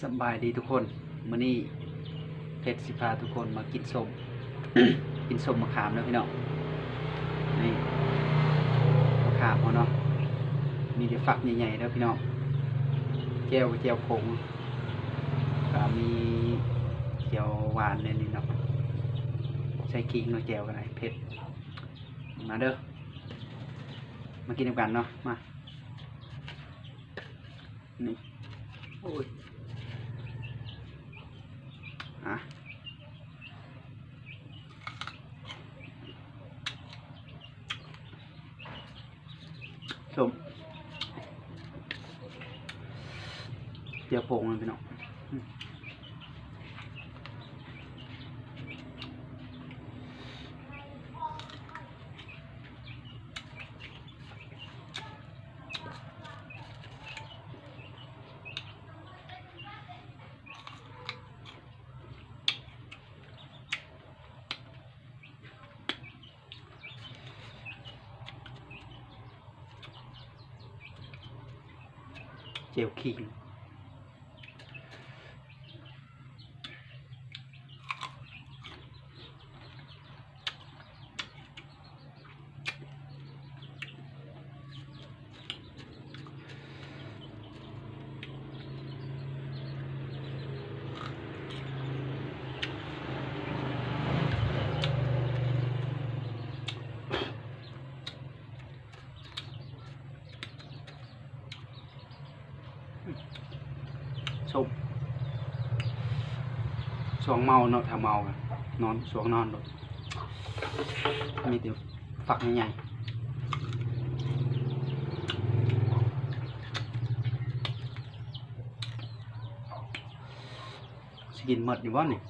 ສະບາຍດີທຸກຄົນ ມື້ນີ້ເພັດຊິພາທຸກຄົນມາກິນສົ້ມ ກິນສົ້ມມະຂາມເດີພີ່ນ້ອງ. ນີ້ ມະຂາມເຮົາເນາະ ມີແຕ່ຝັກໃຫຍ່ໆເດີພີ່ນ້ອງ. ແຈ່ວກໍແຈ່ວຂົງ ກໍມີແຈ່ວຫວານແນ່ນີ້ເນາະ ໃສ່ຂີງເນາະ ແຈ່ວກໍໄດ້ເຜັດ. ມາເດີ ມາກິນນຳກັນເນາະ ມາ. ນີ້ ໂອ້ຍ ອ່ະ ສົ້ມ ແຈ່ວຜົງເລີຍພີ່ນ້ອງ. ແຈ່ວຂີງ. ສົ້ມ ຊ່ວງເມົາເນາະ ຖ້າເມົາກໍນອນ ຊ່ວງນອນໂລດ ມີແຕ່ຝັກໃຫຍ່ໆ. ຊິກິນໝົດຢູ່ບໍ່ນີ້?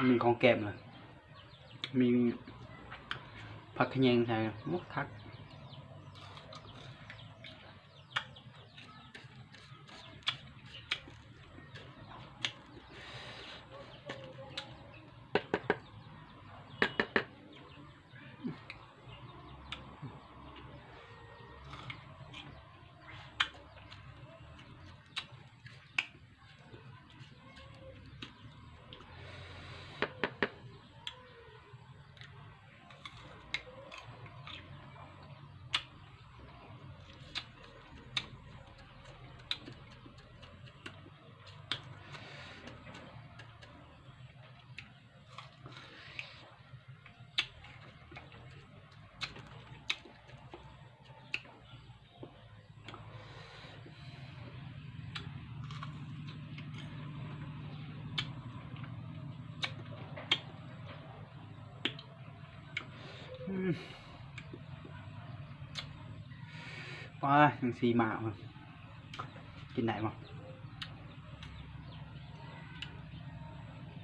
ມີຂອງແກ້ມລະ ມີຜັກຂະແຍງໃສ່ ໂອ້ ຄັກ. ປາ ຍັງສີມາກ ກິນໄດ້ບໍ່?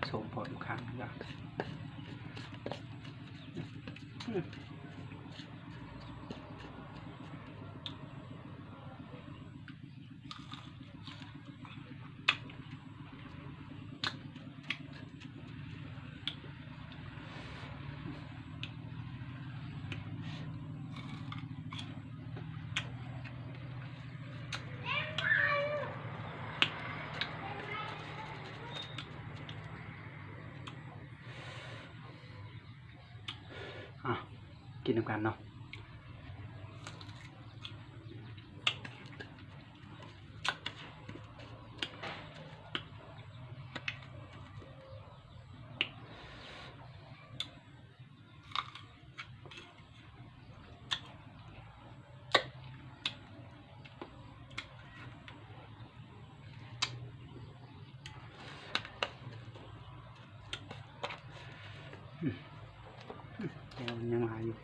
ສົ້ມໂພດ ບໍ່ຄັກ. ອ່ະ ກິນນຳກັນເນາະ. ແຈ່ວມັນຍັງຫຼາຍຢູ່.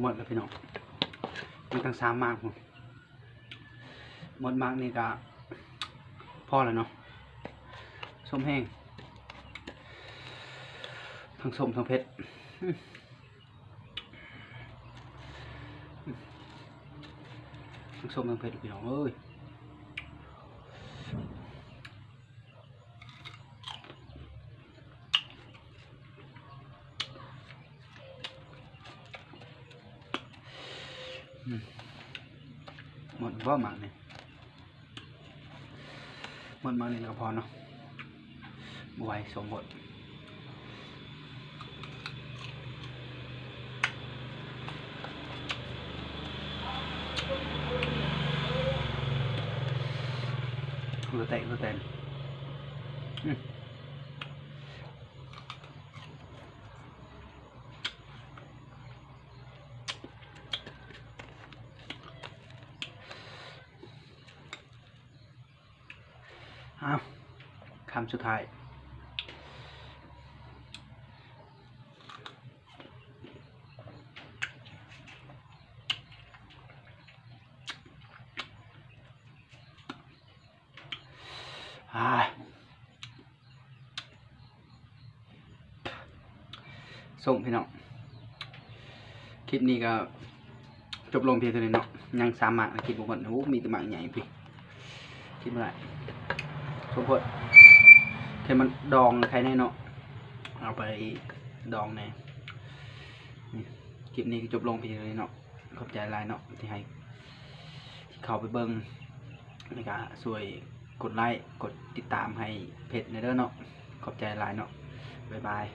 ໝົດແລ້ວພີ່ນ້ອງ ມີຕັ້ງສາມໝາກພຸ້ນ. ໝົດໝາກນີ້ກະພໍແລ້ວເນາະ ສົ້ມແຮງ ທັງສົ້ມທັງເຜັດ ທັງສົ້ມທັງເຜັດ ພີ່ນ້ອງເອີຍ. ໝົດບໍ່ໝາກນີ້ ໝົດໝາກນີ້ກະພໍເນາະ ບໍ່ໄຫວ ສົ້ມໂພດ. ເຫື່ອແຕກ ເຫື່ອແຕກ ອືມ. ອ້າວ ຄຳສຸດທ້າຍ ອ້າຍ. ສົ່ງພີ່ນ້ອງ ຄລິບນີ້ກະຈົບລົງພຽງເທົ່ານີ້ເນາະ ຍັງສາມໝາກ ກິນບໍ່ໝົດ. ໂອ້ ມີແຕ່ໝາກໃຫຍ່ພີ້ ກິນບໍ່ໄດ້ ສົມໂພດ. ແຄ່ມັນດອງໄຄແນ່ເນາະ ເອົາໄປດອງແນ່. ນີ້ ຄລິບນີ້ກະຈົບລົງພຽງເທົ່ານີ້ເນາະ ຂອບໃຈຫຼາຍເນາະ ທີ່ໃຫ້ ທີ່ເຂົ້າໄປເບິ່ງ ແລ້ວກະຊ່ວຍກົດໄລ້ ກົດຕິດຕາມໃຫ້ເພຈແນ່ເດີເນາະ. ຂອບໃຈຫຼາຍເນາະ ບາຍບາຍ.